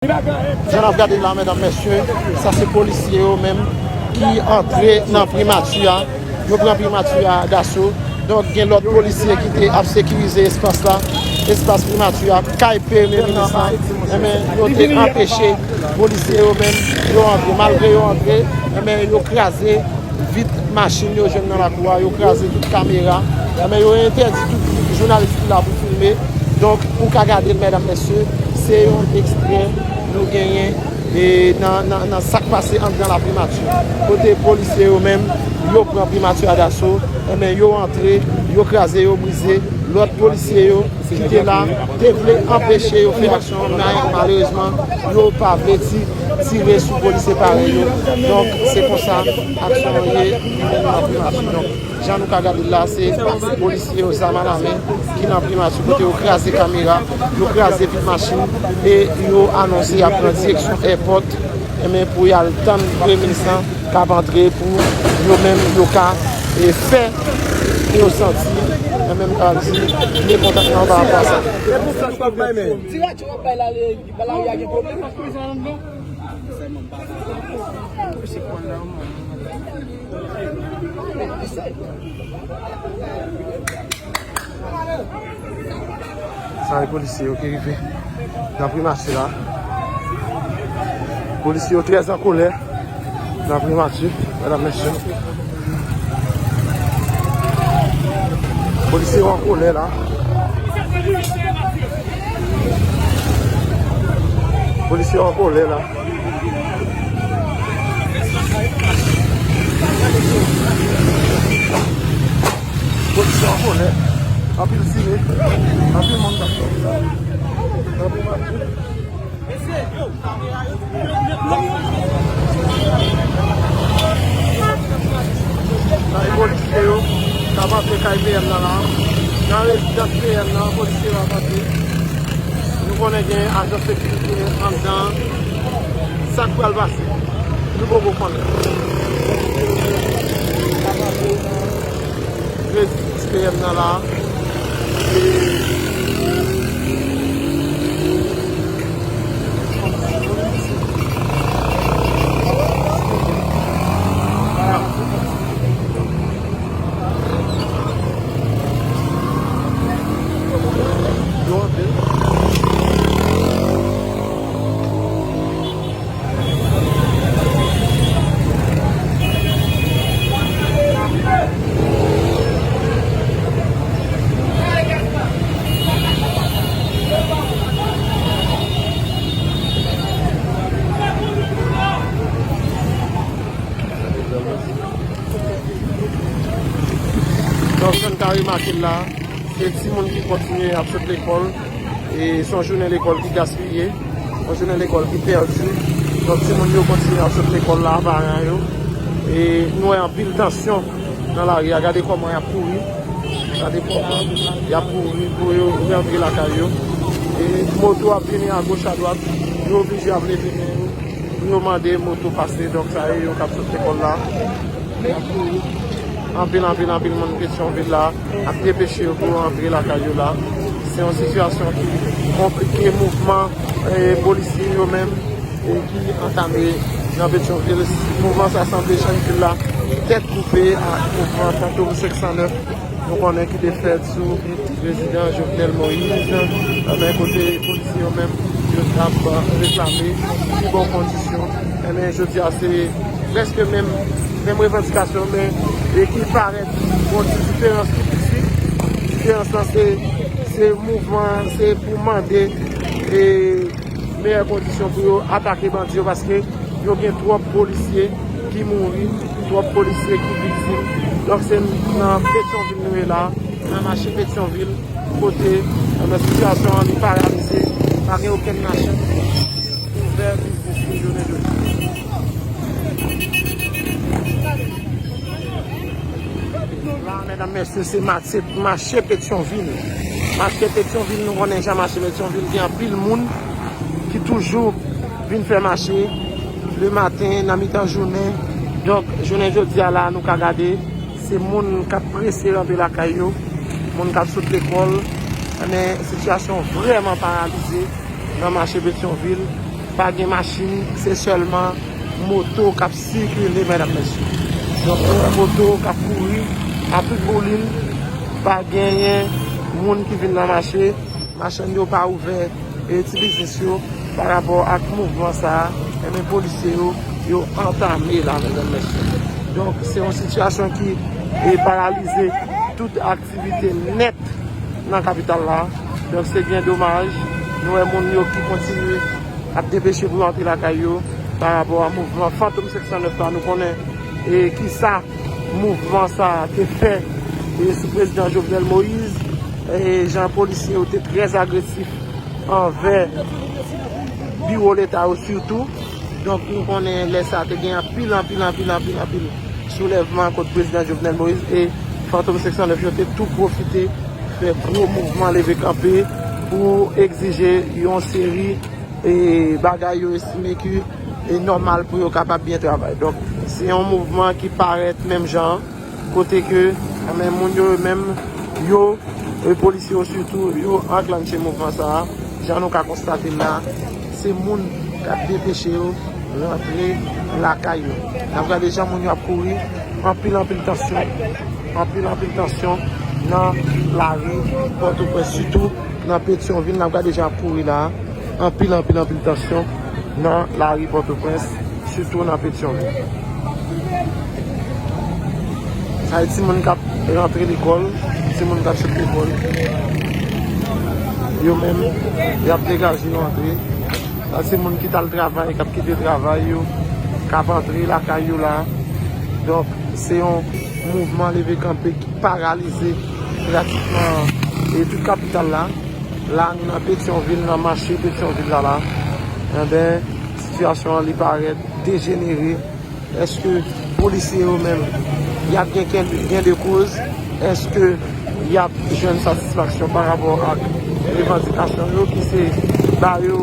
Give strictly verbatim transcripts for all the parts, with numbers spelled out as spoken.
Jan n ap gade la, medam, mesye, sa se polisye yo menm ki antre nan primati a. Yo pran primati a daso. Donk, gen lòt polisye ki te ap sekirize espas la, espas primati a, kay premye minis la. Enben, yo te anpeche polisye yo menm, yo antre. Malgre yo antre, enben, yo kraze vit machin yo jwenn nan lakou a, yo kraze tout kamera. Enben, yo entèdi tout jounalis ki la pou filme. Donk, ou ka gade l, medam, mesye, se yon ekstrè nou genyen e nan, nan, nan sa k pase anndan la primati. Kote polisye yo menm, yo pran primati a daso, enben, yo antre, yo kraze, yo brize. Lòt polisye yo ki te la, te vle anpeche yo fè aksyon, men malerezman, yo pa vle ti, tire sou polisye parèy yo. Donk, se konsa aksyon an ye nan primati. Donk, jan nou ka gade l la, se polisye yo, zam alamen, ki nan primati, kote yo kraze kamera, yo kraze vit machin, e yo anonse y ap pran direksyon èpòt, enben, pou y al tann premye minis lan k ap antre, pou yo menm, yo ka, e, fè yo santi, enben, m ka di, mekontantman pa rapò a sa. Ti radyo w ap bay la, lari a gen pwoblèm. Sa e polisye yo ki rive nan primati la. Polisye yo trè an kolè nan primati, medam, mesye. Polisye yo an kolè la. Polisye yo an kolè la. Polisye an kolè. Anpil tire. Anpil moun k ap sòti. Anpil machin. Sa e polisye yo k ap antre kay P M nan la. Nan rezidans P M nan, polisye yo ap antre. Nou konnen gen ajan sekirite anndan. Sa k pral pase, nou poko konnen. Rezidans P M nan la. Donk, jan n ka remake l la, se timoun ki kontinye ap sot lekòl. E se yon jounen lekòl ki gaspiye, yon jounen lekòl ki pèdi. Donk, timoun yo kontinye ap sot lekòl la, paran yo. E nou wè anpil tansyon nan lari a. Gade kòman y ap kouri. Gade kòman y ap kouri pou yo rantre lakay yo. E moto ap vini agoch, adwat. Yo oblije ap leve men yo pou yo mande moto pase. Donk, sa e yo k ap sot lekòl la. Anpil, anpil, anpil moun Petyonvil la ap depeche yo pou yo antre lakay yo la. Se yon sitiyasyon ki konplike mouvman, eh, polisye yo menm, eh, ki antame nan Petyonvil. Mouvman sa sanble Chanmvil la tèt koupe ak mouvman Fantom senk san nèf, nou konnen ki te fèt sou prezidan Jovenel Moïse, nan men kote polisye yo menm, yo t ap reklame pi bon kondisyon. Enben, jodi a, se prèske menm, menm revandikasyon, men e ki parèt yon ti diferans ki piti. Diferans lan, se, se mouvman, se pou mande e meyè kondisyon pou yo atake bandi yo, paske yo gen twòp polisye ki mouri, twòp polisye ki viktim. Donk, se nan Petyonvil nou ye la, nan mache Petyonvil, kote, eh, sitiyasyon an li paralize, pa gen okenn machin ki ouvè biznis pou jounen jodi a. La, medam, mesye, se mache, mache Petyonvil. Mache Petyonvil, nou konnen jan mache Petyonvil gen anpil moun ki toujou vin fè mache le maten, nan mitan jounen. Donk, jounen jodi a la, nou ka gade, se moun k ap prese rantre lakay yo, moun k ap sot lekòl. Men, sitiyasyon vrèman paralize nan mache Petyonvil. Pa gen machin, se sèlman moto k ap sikile, medam, mesye. Donk, nou wè moto k ap kouri a tout boulin, pa genyen moun ki vin nan mache, machann yo pa ouvè e ti biznis yo pa rapò ak mouvman sa a, enben polisye yo, yo antame la, medam, mesye. Donk, se yon sitiyasyon ki e paralize tout aktivite nèt nan kapital la. Donk, se byen domaj. Nou wè moun yo ki kontinye ap depeche pou yo antre lakay yo pa rapò a mouvman Fantom senk san nèf la. Nou konnen e kisa mouvman sa a te fè e sou prezidan Jovenel Moïse. E jan polisye yo te trè agresif anvè biwo Leta yo sitou. Donk, nou konnen lè sa a te gen anpil, anpil, anpil, anpil, anpil soulèvman kont prezidan Jovenel Moïse e Fantom senk san nèf yo te tou pwofite fè gwo mouvman leve kanpe pou egzije yon seri e bagay yo estime ki e nòmal pou yo kapab byen travay. Donk, se yon mouvman ki parèt menm jan, kote ke, men moun yo menm, yo, e polisye yo sitou, yo anklanche mouvman sa a. Jan nou ka konstate l la, se moun k ap depeche yo rantre lakay yo. N ap gade jan moun yo ap kouri, anpil, anpil tansyon, anpil, anpil tansyon nan lari Pòtoprens, sitou nan Petyonvil. N ap gade jan ap kouri la, anpil, anpil, anpil tansyon nan lari Pòtoprens, sitou nan Petyonvil. Sa e timoun k ap rantre lekòl, timoun k ap sot lekòl. Yo menm, y ap degaje yo antre. Sa se moun ki t al travay, k ap kite travay yo, k ap antre lakay yo la. Donk, se yon mouvman leve kanpe ki paralize pratikman e tout kapital la. La, nou nan Petyonvil, nan mache Petyonvil la, la. Enben, sitiyasyon an, li parèt dejenere. Èske polisye yo menm, y ap gen, gen, gen de koz? Èske y ap jwenn satisfaksyon pa rapò ak revandikasyon yo, ki se ba yo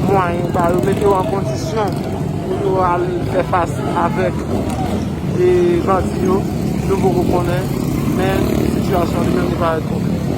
mwayen, ba yo, mete yo an kondisyon pou yo al fè fas avèk e bandi yo? Nou poko konnen, men sitiyasyon li menm li parèt konplike.